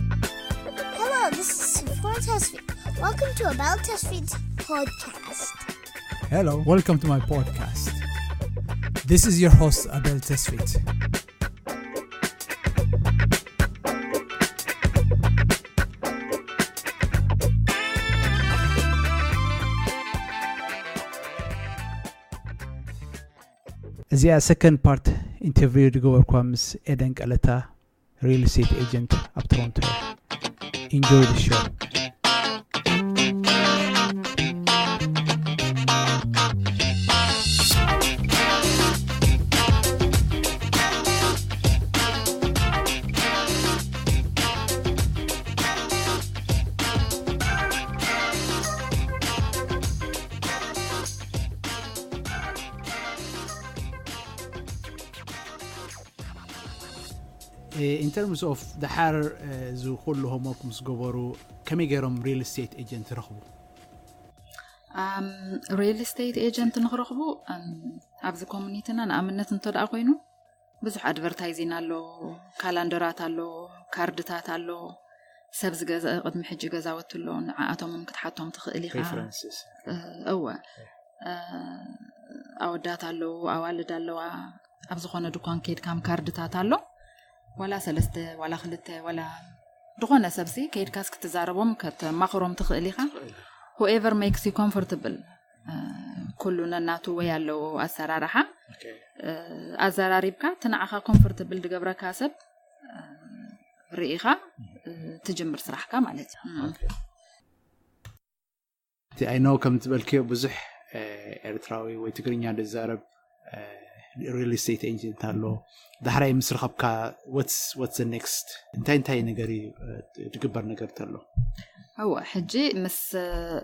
Hello, this is Sifwan Tasfit. Welcome to Abel Tasfit podcast. Hello, welcome to my podcast. This is your host, Abel Tesfit. እዚኣ ሰከንድ ፓርት ኢንተርቪው ዝገበርኳ ምስ ኤደን ቀለታ፣ ሪል ስቴት ኤጀንት ኣብ ቶሮንቶ። Enjoy the show. In terms of ደሓር እዚ ኩሉ ሆምወርክ ምስ ገበሩ ከመይ ገይሮም ሪል ስቴት ኤጀንት ረኽቡ? ሪል ስቴት ኤጀንት ንክረኽቡ ኣብዚ ኮሚኒቲና ንኣብነት እንተ ደኣ ኮይኑ ብዙሕ ኣድቨርታይዚን ኣሎ፣ ካላንደራት ኣሎ፣ ካርድታት ኣሎ፣ ሰብ ዝገዝአ ቅድሚ ሕጂ ገዛውቲ ኣሎ፣ ንዓኣቶም እውን ክትሓቶም ትኽእል ኢኻ። ሬፈረንስስ እወ ኣወዳት ኣለዉ፣ ኣዋልድ ኣለዋ። ኣብ ዝኾነ ድኳን ከይድካም ካርድታት ኣሎ፣ ዋላ ሰለስተ ዋላ ክልተ ዋላ ዝኾነ ሰብሲ ከይድካስ ክትዛረቦም ከተማኽሮም ትኽእል ኢኻ። Whoever makes you comfortable ኩሉ ነናቱ ወይ ኣለዎ ኣሰራርሓ ኣዘራሪብካ እቲ ንዓኻ ኮምፎርተብል ዝገብረካ ሰብ ርኢኻ ትጅምር ስራሕካ ማለት እዩ። I know ከም ዝበልክዮ ብዙሕ ኤርትራዊ ወይ ትግርኛ ዝዛረብ ሪል ስቴት ኤጀንት ኣሎ። ዳሕራይ ምስ ረኸብካ what's what's the next እንታይ እንታይ ነገር እዩ ዝግበር ነገር ተሎ? እወ ሕጂ ምስ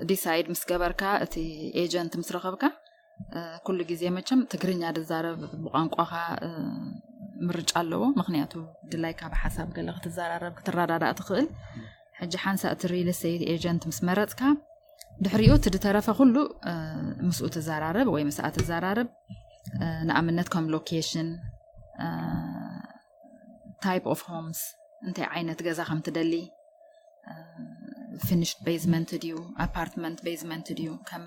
ዲሳይድ ምስ ገበርካ እቲ ኤጀንት ምስ ረኸብካ ኩሉ ግዜ መቸም ትግርኛ ዝዛረብ ብቋንቋኻ ምርጫ ኣለዎ። ምክንያቱ ድላይካ ብሓሳብ ገለ ክትዘራረብ ክትረዳዳእ ትኽእል። ሕጂ ሓንሳ እቲ ሪል ስቴት ኤጀንት ምስ መረፅካ ድሕሪኡ እቲ ዝተረፈ ኩሉ ምስኡ ትዘራረብ ወይ ምስኣ ትዘራረብ። ንኣብነት ከም ሎኬሽን፣ ታይፕ ኦፍ ሆምስ፣ እንታይ ዓይነት ገዛ ከም ትደሊ፣ ፊኒሽድ ቤዝመንት ድዩ ኣፓርትመንት ቤዝመንት ድዩ፣ ከም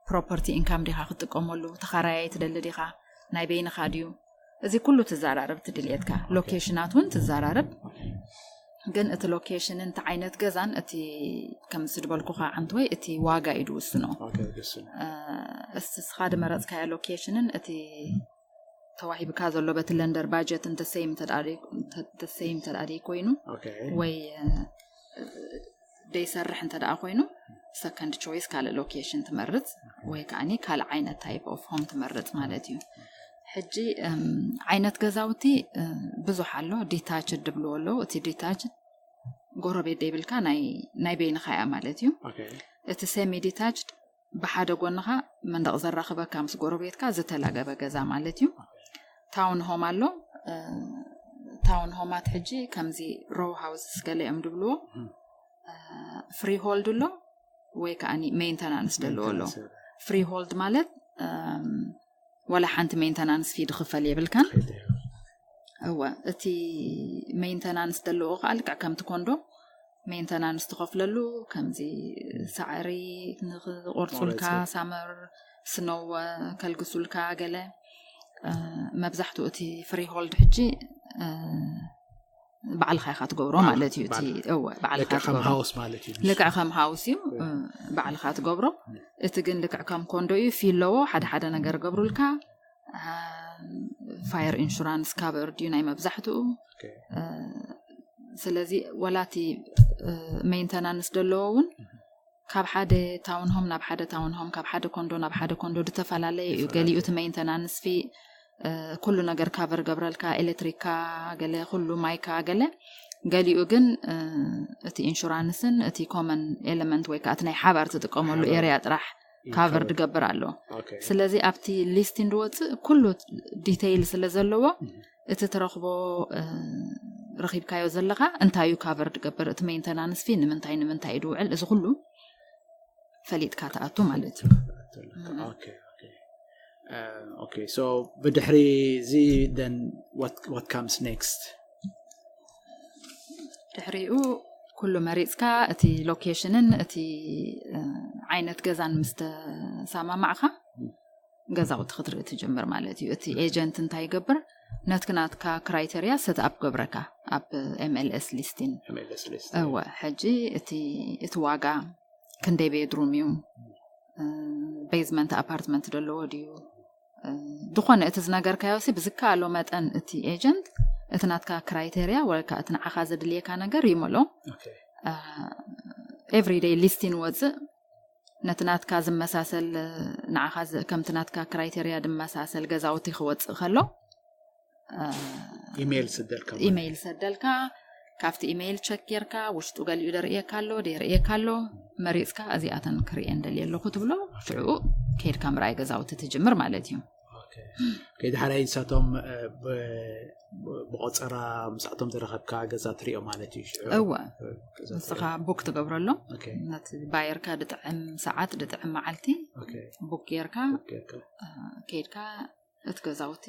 ፕሮፐርቲ ኢንካም ዲኻ ክትጥቀመሉ፣ ተኻራያይ ትደሊ ዲኻ፣ ናይ በይንኻ ድዩ፣ እዚ ኩሉ ትዘራረብ ትድልየትካ። ሎኬሽናት እውን ትዘራረብ። ግን እቲ ሎኬሽን እንተ ዓይነት ገዛን እቲ ከምዚ ዝበልኩኻ ዓንተወይ እቲ ዋጋ እዩ ዝውስኖ። እስኻ ዝመረፅካዮ ሎኬሽንን እቲ ተዋሂብካ ዘሎ በቲ ለንደር ባጀት እንተሰይም ተዳሪ ኮይኑ ወይ ደይሰርሕ እንተ ደኣ ኮይኑ ሰከንድ ቾይስ ካልእ ሎኬሽን ትመርፅ ወይ ከዓኒ ካልእ ዓይነት ታይፕ ኦፍ ሆም ትመርፅ ማለት እዩ። ሕጂ ዓይነት ገዛውቲ ብዙሕ ኣሎ። ዲታችድ ድብልዎ ኣለዉ። እቲ ዲታችድ ጎረቤት ደይብልካ ናይ በይንኻ እያ ማለት እዩ። እቲ ሴሚ ዲታችድ ብሓደ ጎንኻ መንደቕ ዘራኽበካ ምስ ጎረቤትካ ዝተላገበ ገዛ ማለት እዩ። ታውን ሆም ኣሎ። ታውን ሆማት ሕጂ ከምዚ ሮው ሃውስስ ገለ እዮም ድብልዎ። ፍሪሆልድ ኣሎ ወይ ከዓ ሜንተናንስ ዘለዎ ኣሎ። ፍሪሆልድ ማለት ዋላ ሓንቲ ሜንተናንስ ፊ ድኽፈል የብልካን። እወ እቲ ሜንተናንስ ዘለዎ ከዓ ልክዕ ከምቲ ኮንዶ ሜንተናንስ ትኸፍለሉ፣ ከምዚ ሳዕሪ ንክቆርፁልካ፣ ሳመር ስኖው ከልግሱልካ ገለ። መብዛሕትኡ እቲ ፍሪሆልድ ሕጂ ባዕልኻ ኢኻ ትገብሮ ማለት እዩ። እቲ እወ ባዕልኻ ትገብሮ። ልክዕ ከም ሃውስ እዩ። ባዕልኻ ትገብሮ። እቲ ግን ልክዕ ከም ኮንዶ እዩ። ፊ ኣለዎ፣ ሓደ ሓደ ነገር ገብሩልካ። ፋየር ኢንሹራንስ ካቨር ድዩ ናይ መብዛሕትኡ። ስለዚ ወላ እቲ ሜንተናንስ ዘለዎ እውን ካብ ሓደ ታውን ሆም ናብ ሓደ ታውን ሆም፣ ካብ ሓደ ኮንዶ ናብ ሓደ ኮንዶ ዝተፈላለየ እዩ። ገሊኡ እቲ ሜንተናንስ ፊ ኩሉ ነገር ካቨር ገብረልካ፣ ኤሌክትሪክካ ገለ፣ ኩሉ ማይካ ገለ። ገሊኡ ግን እቲ ኢንሹራንስን እቲ ኮመን ኤለመንት ወይ ከዓ እቲ ናይ ሓባር ትጥቀመሉ ኤሪያ ጥራሕ ካቨር ድገብር ኣሎ። ስለዚ ኣብቲ ሊስቲን ድወፅእ ኩሉ ዲቴይል ስለ ዘለዎ እቲ ትረኽቦ ረኺብካዮ ዘለኻ እንታይ እዩ ካቨር ድገብር፣ እቲ ሜንተናንስ ፊ ንምንታይ ንምንታይ እዩ ድውዕል፣ እዚ ኩሉ ፈሊጥካ ትኣቱ ማለት እዩ። Okay, okay. Uh, okay, so ብድሕሪ እዚ then what what comes next? ድሕሪኡ ኩሉ መሪፅካ፣ እቲ ሎኬሽንን እቲ ዓይነት ገዛን ምስ ተሰማማዕካ ገዛውቲ ክትርኢ ትጅምር ማለት እዩ። እቲ ኤጀንት እንታይ ይገብር? ነትክናትካ ክራይቴሪያ ሰት ኣፕ ገብረካ ኣብ ኤምኤልኤስ ሊስቲን። ኤምኤልኤስ ሊስት እወ፣ ሕጂ እቲ እቲ ዋጋ ክንደይ ቤድሩም እዩ፣ ቤዝመንት ኣፓርትመንት ደለዎ ድዩ፣ ዝኾነ እቲ ዝነገርካዮ ሲ ብዝከኣሎ መጠን እቲ ኤጀንት እቲ ናትካ ክራይቴሪያ ወይ ከዓ እቲ ንዓኻ ዘድልየካ ነገር ይመሎ። ኤቭሪደይ ሊስቲን ወፅእ ነቲ ናትካ ዝመሳሰል፣ ንዓኻ ከምቲ ናትካ ክራይቴሪያ ዝመሳሰል ገዛውቲ ክወፅእ ከሎ ኢሜይል ስደልካ ማለት ኢሜይል ሰደልካ። ካብቲ ኢሜይል ቸክ ጌርካ ውሽጡ ገሊኡ ደርእየካ ኣሎ ደርእየካ ኣሎ፣ መሪፅካ እዚኣተን ክርእየን ደልየ ኣለኹ ትብሎ። ሽዑ ከይድካ ምርኣይ ገዛውቲ ትጅምር ማለት እዩ። ከይድሓራይ ንሳቶም ብቆፀራ ምስኣቶም ዝረኸብካ ገዛ ትሪኦ ማለት እዩ። ሽዑ እወ፣ ንስኻ ቡክ ትገብረሎም። ነቲ ባየርካ ድጥዕም ሰዓት ድጥዕም መዓልቲ ቡክ ጌርካ ከይድካ እቲ ገዛውቲ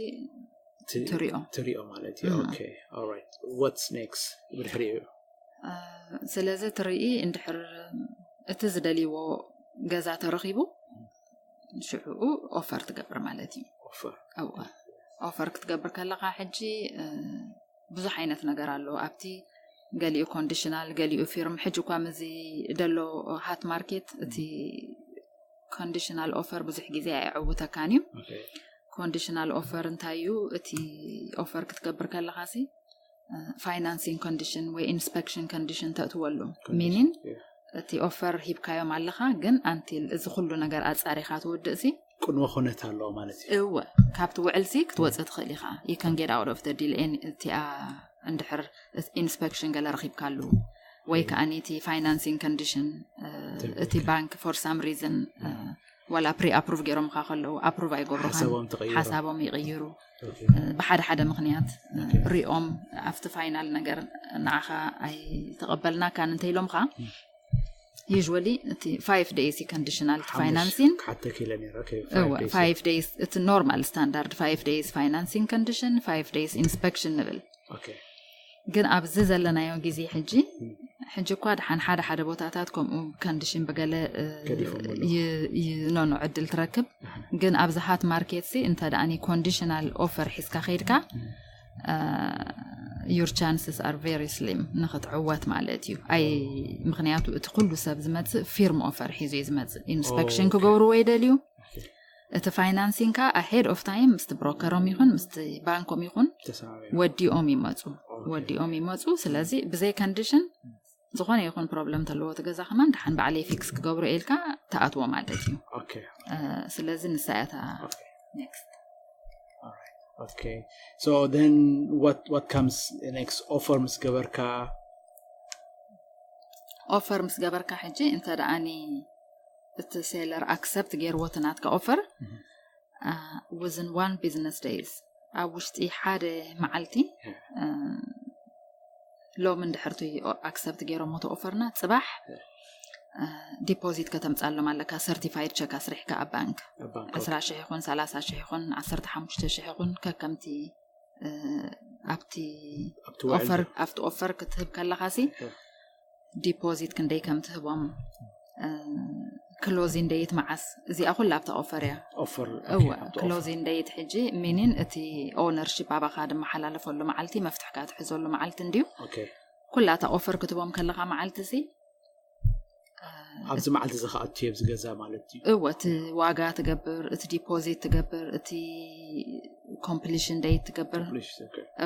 ትሪኦ ትሪኦ ማለት እዩ። Okay, all right, what's next? ብድሕሪኡ ስለዚ ትርኢ እንድሕር እቲ ዝደልይዎ ገዛ ተረኺቡ ሽዑ ኦፈር ትገብር ማለት እዩ። ኦፈር ኦፈር ክትገብር ከለኻ ሕጂ ብዙሕ ዓይነት ነገር ኣሎ ኣብቲ። ገሊኡ ኮንዲሽናል፣ ገሊኡ ፊርም። ሕጂ እኳ ምዚ ደሎ ሃት ማርኬት እቲ ኮንዲሽናል ኦፈር ብዙሕ ግዜ ኣይዕውተካን እዩ። ኮንዲሽናል ኦፈር እንታይ እዩ? እቲ ኦፈር ክትገብር ከለኻ ሲ ፋይናንሲንግ ኮንዲሽን ወይ ኢንስፔክሽን ኮንዲሽን ተእትወሉ። ሚኒን እቲ ኦፈር ሂብካዮም ኣለኻ፣ ግን ኣንቲል እዚ ኩሉ ነገር ኣፃሪኻ ትውድእ ሲ ቅድመ ኩነት ኣለዎ ማለት እዩ። እወ፣ ካብቲ ውዕል ሲ ክትወፅእ ትኽእል ኢኻ። You can get out of the deal እቲኣ እንድሕር ኢንስፔክሽን ገለ ረኺብካሉ ወይ ከዓ እቲ ፋይናንሲንግ ኮንዲሽን እቲ ባንክ for some reason ዋላ ፕሪ ኣፕሩቭ ገይሮምካ ከለዉ ኣፕሩቭ ኣይገብሩኻን፣ ሓሳቦም ይቕይሩ። ብሓደ ሓደ ምኽንያት ሪኦም ኣብቲ ፋይናል ነገር ንዓኻ ኣይተቐበልናካን እንተኢሎምኻ usually እቲ five days conditional financing ክሓተኪ ኢለ ነይረ። five days እቲ ኖርማል ስታንዳርድ five days financing condition, five days inspection ንብል። ግን ኣብዚ ዘለናዮ ግዜ ሕጂ ሕጂ እኳ ደሓን ሓደ ሓደ ቦታታት ከምኡ ኮንዲሽን ብገለ ይኖኖ ዕድል ትረክብ። ግን ኣብዚ ሃት ማርኬት ሲ እንተ ደኣኒ ኮንዲሽናል ኦፈር ሒዝካ ከይድካ your chances are very slim ንክትዕወት ማለት እዩ። ኣይ ምክንያቱ እቲ ኩሉ ሰብ ዝመፅእ ፊርም ኦፈር ሒዙ እዩ ዝመፅእ። ኢንስፔክሽን ክገብሩ ወይ ደልዩ እቲ ፋይናንሲንግ ካ ኣሄድ ኦፍ ታይም ምስቲ ብሮከሮም ይኹን ምስቲ ባንኮም ይኹን ወዲኦም ይመፁ ወዲኦም ይመፁ። ስለዚ ብዘይ ኮንዲሽን ዝኾነ ይኹን ፕሮብለም ተለዎ እቲ ገዛ ከማን ደሓን ባዕለይ ፊክስ ክገብሮ ኢልካ ትኣትዎ ማለት እዩ። ስለዚ ንሳ እያ እታ ኔክስት። Okay, so then what what comes next? ኦፈር ምስ ገበርካ ኦፈር ምስ ገበርካ ሕጂ እንተ ደኣኒ እቲ ሴለር ኣክሰፕት ገይርዎ እቲ ናትካ ኦፈር within one business days ኣብ ውሽጢ ሓደ መዓልቲ ሎም እንድሕርቲ ኣክሰፕት ገይሮም ሞተ ኦፈርና ፅባሕ ዲፖዚት ከተምፃሎም ኣለካ። ሰርቲፋይድ ቸክ ኣስሪሕካ ኣብ ባንክ ዕስራ ሽሕ ይኹን ሰላሳ ሽሕ ይኹን ዓሰርተ ሓሙሽተ ሽሕ ይኹን ከከምቲ ኣብቲ ኦፈር ኣብቲ ኦፈር ክትህብ ከለኻ ሲ ዲፖዚት ክንደይ ከም ትህቦም ክሎዚንግ ደይት መዓስ እዚኣ ኩላ ኣብታ ኦፈር እያ። ኦፈር እወ ክሎዚንግ ደይት ሕጂ ሚኒን እቲ ኦነርሺፕ ኣባኻ ድመሓላለፈሉ መዓልቲ መፍትሕካ ትሕዘሉ መዓልቲ እንድዩ። ኩላ እታ ኦፈር ክትቦም ከለኻ መዓልቲ ሲ ኣብዚ መዓልቲ እዚ ከኣቱ እየ ኣብዚ ገዛ ማለት እዩ። እወ እቲ ዋጋ ትገብር፣ እቲ ዲፖዚት ትገብር፣ እቲ ኮምፕሊሽን ደይት ትገብር።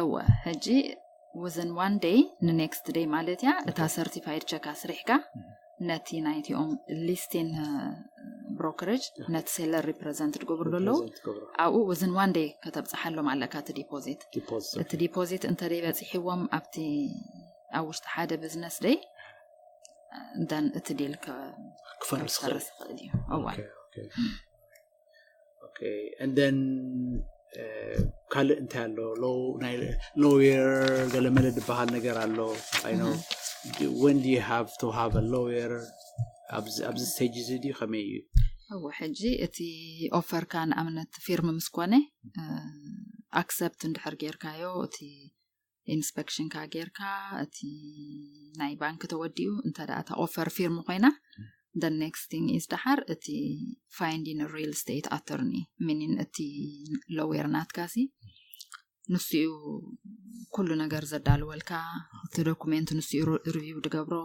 እወ ሕጂ within one day ንኔክስት ደይ ማለት እያ እታ ሰርቲፋይድ ቸክ ኣስሪሕካ ነቲ ናይቲኦም ሊስቲን ብሮከሬጅ ነቲ ሴለር ሪፕረዘንት ትገብሩ ኣለዉ። ኣብኡ within one day ከተብፅሓሎም ኣለካ እቲ ዲፖዚት። እቲ ዲፖዚት እንተ ደይ በፂሕዎም ኣብቲ ኣብ ውሽጢ ሓደ ቢዝነስ ደይ then እቲ ዲል ክፈርስ ክፈርስ ይኽእል እዩ። እዋ Okay, and then ካልእ እንታይ ኣሎ? ናይ lawyer ገለመለ ዝበሃል ነገር ኣሎ። I know, when do you have to have a lawyer? ኣብዚ ስቴጅ እዚ ድዩ ከመይ እዩ? እወ፣ ሕጂ እቲ offer ካ ንኣብነት ፊርም ምስ ኮነ፣ ኣክሰፕት እንድሕር ጌርካዮ፣ እቲ ኢንስፔክሽን ካ ጌርካ፣ እቲ ናይ ባንክ ተወዲኡ፣ እንተ ደኣ እታ offer ፊርም ኮይና፣ the next thing is ደሓር እቲ finding real estate attorney፣ meaning እቲ lawyer ናትካ ሲ ንሱ እዩ ኩሉ ነገር ዘዳልወልካ። እቲ ዶኩሜንት ንሱ እዩ ሪቪው ድገብሮ።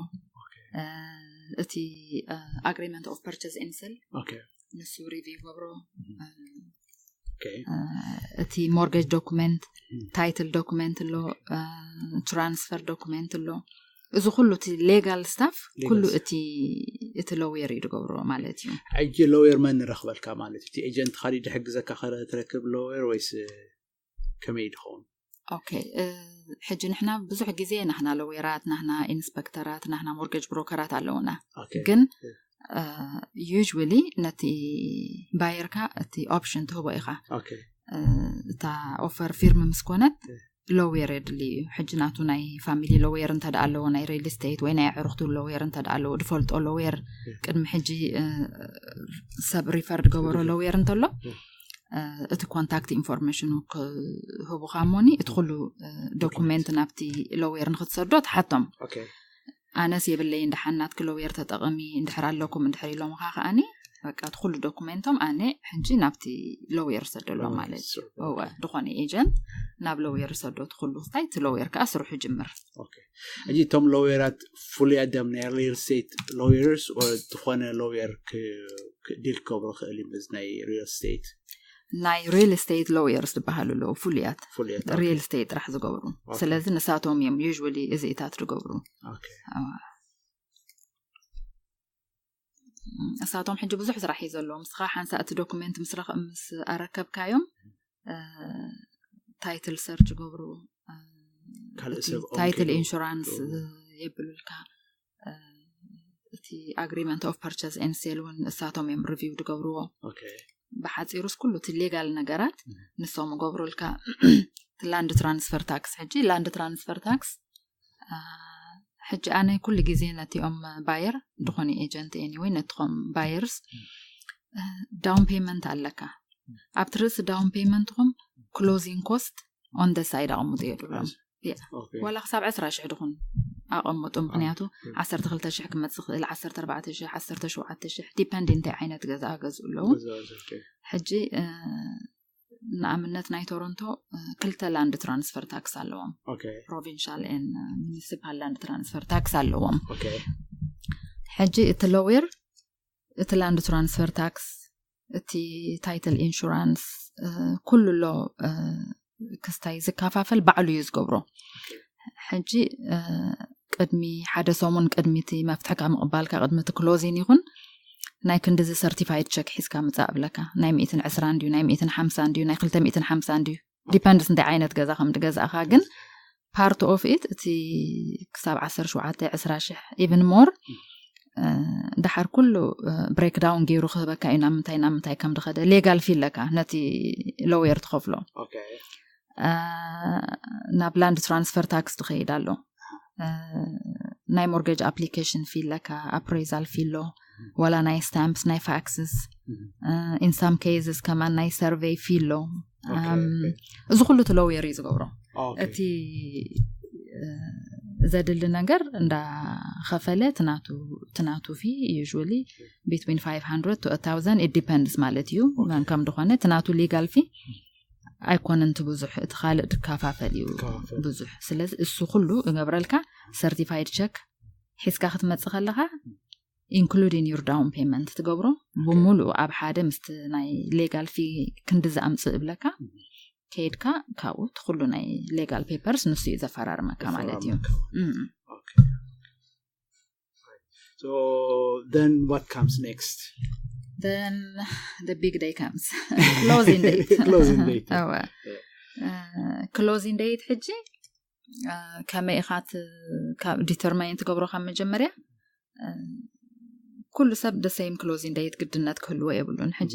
እቲ agreement of purchase and sale ንሱ ሪቪው ይገብሮ። እቲ mortgage document፣ title document ኣሎ፣ transfer document ኣሎ። እዚ ኩሉ እቲ legal stuff ኩሉ እቲ እቲ lawyer እዩ ዝገብሮ ማለት እዩ። ሕጂ lawyer መን ንረክበልካ ማለት እዩ? እቲ agent ካዲ ድሕግዘካ ከረ ትረክብ lawyer ወይስ ከመይ ድኸውን? ኦኬ፣ ሕጂ ንሕና ብዙሕ ግዜ ናህና lawyer ራት፣ ናህና ኢንስፔክተራት፣ ናህና mortgage broker ራት ኣለውና። ግን usually ነቲ buyer ካ እቲ ኦፕሽን ትህቦ ኢኻ። እታ offer ፊርም ምስ ኮነት lawyer የድሊ እዩ። ሕጂ ናቱ ናይ family lawyer እንተ ደኣ ኣለዎ፣ ናይ real estate ወይ ናይ ኣዕሩኽቱ lawyer እንተ ደኣ ኣለዎ፣ ድፈልጦ lawyer፣ ቅድሚ ሕጂ ሰብ refer ድገበሮ lawyer እንተሎ፣ እቲ contact information ክህቡኻ እሞኒ፣ እቲ ኩሉ ዶኩሜንት ናብቲ lawyer ንክትሰዶ ትሓቶም። ኣነስ የብለይን፣ ደሓን ናትኪ lawyer ተጠቐሚ፣ እንድሕር ኣለኩም እንድሕር ኢሎምኻ ከኣኒ፣ በቃ እቲ ኩሉ ዶኩሜንቶም ኣነ ሕጂ ናብቲ lawyer ሰደሎም ማለት እዩ። እወ፣ ዝኾነ agent ናብ lawyer ሰዶ፣ እቲ ኩሉ ክታይ እቲ lawyer ከኣ ስርሑ ጅምር። ሕጂ እቶም lawyer ራት ፍሉያት ድዮም? ናይ real estate lawyers or ዝኾነ lawyer ዲል ክገብሮ ክእል እዩ ምስ ናይ real estate? ናይ real estate lawyers ዝበሃሉ ኣለዉ፣ ፍሉያት real estate ጥራሕ ዝገብሩ። ስለዚ ንሳቶም እዮም usually እዚኢታት ዝገብሩ። እሳቶም ሕጂ ብዙሕ ስራሕ እዩ ዘለዎም። ንስኻ ሓንሳእ እቲ ዶኩሜንት ምስ ኣረከብካዮም title search ይገብሩ፣ title insurance የብሉልካ። እቲ agreement of purchase and sale እውን እሳቶም እዮም ሪቪው ዝገብርዎ። ብሓፂሩስ ኩሉ እቲ legal ነገራት ንሶም ይገብሩልካ። እቲ land transfer tax፣ ሕጂ land transfer tax ሕጂ ኣነ ኩሉ ግዜ ነቲኦም buyer፣ ዝኾነ agent anyway፣ ነትኾም buyers down payment ኣለካ። ኣብቲ ርእሲ down payment ኹም closing cost on the side ኣቐምጡ እየ ድብሎም። ዋላ ክሳብ ዕስራ ሽሕ ድኹን ኣቐምጡ፣ ምክንያቱ ዓሰርተ ክልተ ሽሕ ክመፅእ ክእል፣ ዓሰርተ ኣርባዕተ ሽሕ፣ ዓሰርተ ሸውዓተ ሽሕ፣ depending እንታይ ዓይነት ገዛ ገዝኡ ኣለዉ። ሕጂ ንኣብነት ናይ ቶሮንቶ ክልተ land transfer tax ኣለዎም። Provincial and municipal land transfer tax ኣለዎም። ሕጂ እቲ lawyer እቲ land transfer tax፣ እቲ title insurance፣ ኩሉ ኣሎ ክስታይ ዝከፋፈል ባዕሉ እዩ ዝገብሮ። ሕጂ ቅድሚ ሓደ ሰሙን፣ ቅድሚ እቲ መፍትሕካ ምቕባልካ፣ ቅድሚ እቲ closing ይኹን፣ ናይ ክንድዚ certified check ሒዝካ ምጻእ እብለካ። ናይ ሚእትን ዕስራን ድዩ፣ ናይ ሚእትን ሓምሳን ድዩ፣ ናይ ክልተ ሚእትን ሓምሳን ድዩ፣ depends እንታይ ዓይነት ገዛ ከም ትገዛእኻ። ግን part of it፣ እቲ ክሳብ ዓሰርተ ሸውዓተ፣ ዕስራ ሽሕ፣ even more፣ ድሓር ኩሉ breakdown ገይሩ ክህበካ እዩ፣ ናብ ምንታይ ናብ ምንታይ ከም ዝኸደ። Legal fee ኣለካ፣ ነቲ lawyer ትኸፍሎ። ናብ land transfer tax ትኸይድ ኣሎ። ናይ mortgage application fee ኣለካ፣ appraisal fee ኣሎ፣ ዋላ ናይ stamps፣ ናይ faxes፣ in some cases ከማን ናይ survey fee ኣሎ። እዚ ኩሉ እቲ lawyer እዩ ዝገብሮ። እቲ ዘድሊ ነገር እንዳኸፈለ ትናቱ fee usually between five hundred to a thousand, it depends ማለት እዩ መን ከም ዝኾነ። ትናቱ legal fee ኣይኮነን እቲ ብዙሕ፣ እቲ ካልእ ድከፋፈል እዩ ብዙሕ። ስለዚ እሱ ኩሉ እገብረልካ፣ certified check ሒዝካ ክትመጽእ ከለኻ including your down payment ትገብሮ ብምሉኡ ኣብ ሓደ ምስቲ ናይ legal fee ክንዲ ዝኣምጽእ እብለካ። ከይድካ ካብኡ እቲ ኩሉ ናይ legal papers ንሱ እዩ ዘፈራርመካ ማለት እዩ። So then what comes next? Then the big day comes. Closing date. Closing date. Closing date ሕጂ ከመይ ኢኻ determine ትገብሮ? ካብ መጀመርያ ኩሉ ሰብ the same closing date ግድነት ክህልዎ የብሉን። ሕጂ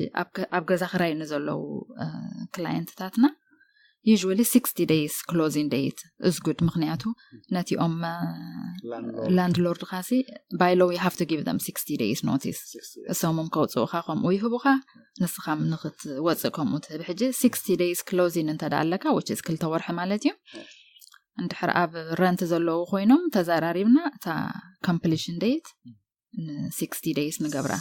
ኣብ ገዛ ክራይ ንዘለዉ ክላየንትታትና usually sixty days closing date is good። ምክንያቱ ነቲኦም landlord ኻሲ by law you have to give them sixty days notice። እሶም ከውፅኡኻ ከምኡ ይህቡኻ፣ ንስኻም ንክትወፅእ ከምኡ ትህብ። ሕጂ sixty days closing እንተ ኣለካ which is ክልተ ወርሒ ማለት እዩ። እንድሕር ኣብ ረንት ዘለዉ ኮይኖም ተዘራሪብና እታ completion date ን sixty days ንገብራ።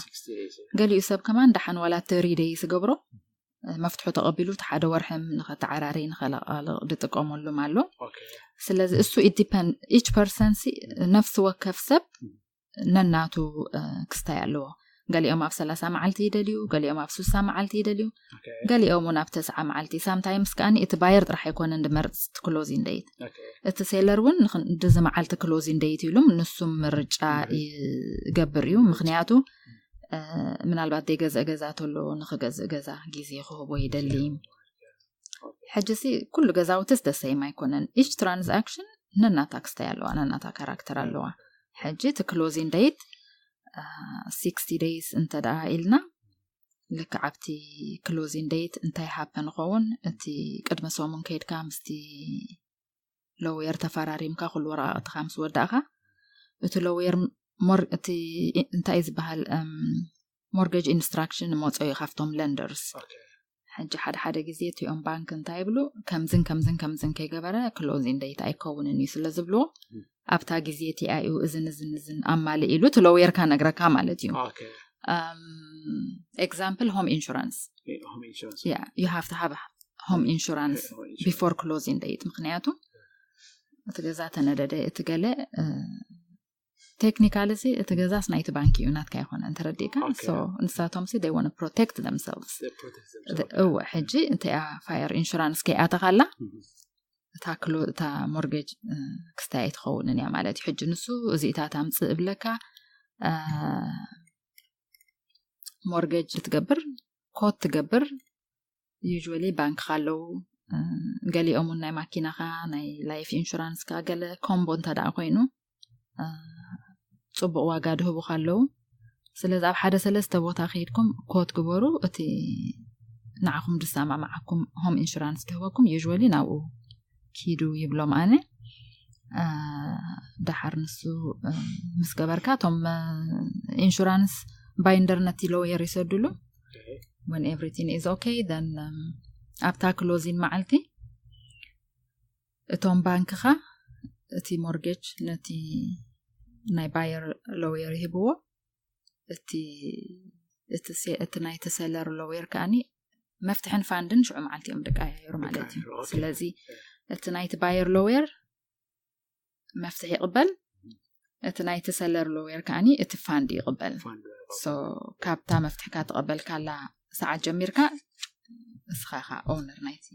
ገሊኡ ሰብ ከማን ደሓን ዋላ thirty days ይገብሮ፣ መፍትሑ ተቐቢሉ እቲ ሓደ ወርሒ ንኸተዓራሪ ንኸለቓልቕ ዝጥቀመሉም ኣሎ። ስለዚ እሱ it depend each person ሲ ነፍሲ ወከፍ ሰብ ነናቱ ክስታይ ኣለዎ። ገሊኦም ኣብ ሰላሳ መዓልቲ ይደልዩ፣ ገሊኦም ኣብ ስሳ መዓልቲ ይደልዩ፣ ገሊኦም እውን ኣብ ተስዓ መዓልቲ። ሳምታይምስ ከኣኒ እቲ ባየር ጥራሕ ኣይኮነን ዝመርፅ እቲ closing date፣ እቲ ሴለር እውን ድዚ መዓልቲ closing date ኢሉም ንሱም ምርጫ ይገብር እዩ። ምክንያቱ ምናልባት ዘይገዝእ ገዛ ተሎ ንክገዝእ ገዛ ግዜ ክህቦ ይደሊ። ሕጂ ሲ ኩሉ ገዛውትስ the same ኣይኮነን። each transaction ነናታ ክስታይ ኣለዋ፣ ነናታ ካራክተር ኣለዋ። ሕጂ እቲ closing date sixty days እንተ ደኣ ኢልና ልክዕ ኣብቲ closing date እንታይ happen ይኸውን? እቲ ቅድሚ ሰሙን ከይድካ ምስቲ lawyer ተፈራሪምካ ኩሉ ወረቓቕትኻ ምስ ወዳእኻ እቲ lawyer እቲ እንታይ ዝበሃል mortgage instruction መፅኦ እዩ ካብቶም lenders። ሕጂ ሓደ ሓደ ግዜ እቲኦም ባንክ እንታይ ይብሉ፣ ከምዝን ከምዝን ከምዝን ከይገበረ closing date ኣይከውንን እዩ ስለ ዝብልዎ ኣብታ ግዜ እቲኣ እዩ እዝን እዝን እዝን ኣማልእ ኢሉ እቲ lawyer ካ ነግረካ ማለት እዩ። Example home insurance። You have to have home insurance before closing date። ምክንያቱ እቲ ገዛ ተነደደ እቲ ገለ technically ሲ እቲ ገዛስ ናይቲ ባንክ እዩ፣ ናትካ ኣይኮነን። ተረዲእካ? So ንሳቶም ሲ they want to protect themselves። እወ፣ ሕጂ እንተያ fire insurance ከይኣተኻላ እታ mortgage ክስታይ ኣይትኸውንን እያ ማለት እዩ። ሕጂ ንሱ እዚኢታት ኣምፅእ እብለካ፣ mortgage ትገብር፣ quote ትገብር፣ usually ባንክ ኣለዉ። ገሊኦም እውን ናይ ማኪናኻ፣ ናይ life insurance ካ፣ ገለ combo እንተ ደኣ ኮይኑ ፅቡቕ ዋጋ ድህቡኻ ኣለዉ። ስለዚ ኣብ ሓደ ሰለስተ ቦታ ከይድኩም quote ግበሩ። እቲ ንዓኹም ዝሰማማዓኩም home insurance ድህበኩም usually ናብኡ ኪዱ ይብሎም ኣነ። ደሓር ንሱ ምስ ገበርካ እቶም insurance binder ነቲ lawyer ይሰዱሉ። When everything is okay then ኣብታ closing መዓልቲ እቶም ባንክኻ እቲ mortgage ነቲ ናይ buyer lawyer ይህብዎ። እቲ ናይቲ seller lawyer ከኣኒ መፍትሕን ፋንድን ሽዑ መዓልቲ እዮም ዝቀያየሩ ማለት እዩ። ስለዚ እቲ ናይቲ buyer lawyer መፍትሒ ይቕበል፣ እቲ ናይቲ seller lawyer ከኣኒ እቲ ፋንድ ይቕበል። So ካብታ መፍትሕካ ተቐበልካላ ሰዓት ጀሚርካ እስኻ ኢኻ owner ናይቲ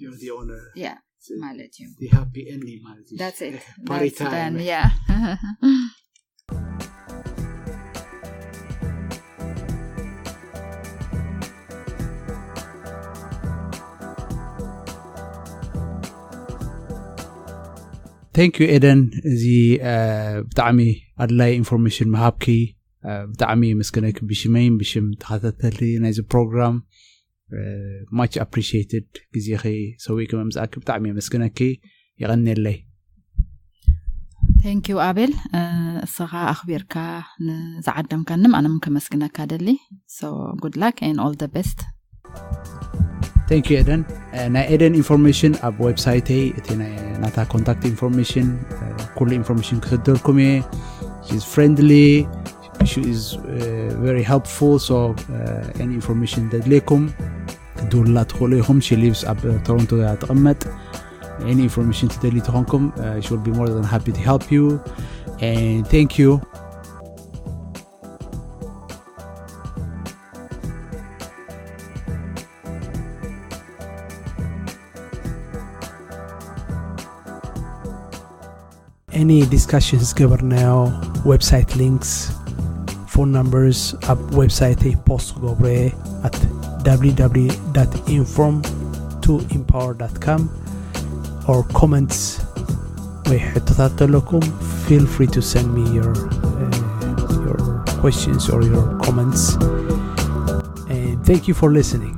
ማለት እዩ። That's it. Party time. Thank you ኤደን፣ እዚ ብጣዕሚ ኣድላይ information ምሃብኪ ብጣዕሚ የመስግነኪ፣ ብሽመይን ብሽም ተኸታተልቲ ናይዚ ፕሮግራም። Much appreciated፣ ግዜኺ ሰዊእኪ ምምፃእኪ ብጣዕሚ የመስግነኪ። የቐንየለይ። Thank you ኣቤል፣ እስኻ ኣኽቢርካ ንዝዓደምካንም ኣነም ከመስግነካ ደሊ። So good luck and all the best። Thank you ኤደን። ናይ ኤደን information ኣብ website ይ እቲ ናይ ናታ contact information ኩሉ information ክሰደልኩም እየ። She's friendly, she is very helpful። So any information ተድልየኩም ክትድውሉላ ትኽእሉ ኢኹም። She lives ኣብ ቶሮንቶ እያ ትቕመጥ። Any information ትደልዩ ተኾንኩም she will be more than happy to help you. And thank you. Any discussions ዝገበርናዮ፣ website links፣ phone numbers ኣብ website ይ post ክገብሮ እየ at www dot inform to empower dot com or comments ወይ ሕቶታት ተለኩም feel free to send me your uh, your questions or your comments. And thank you for listening.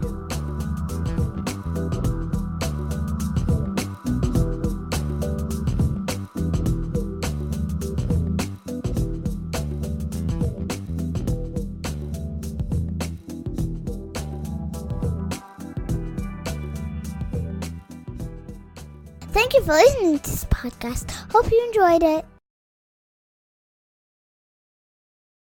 Thank you for listening to this podcast. Hope you enjoyed it.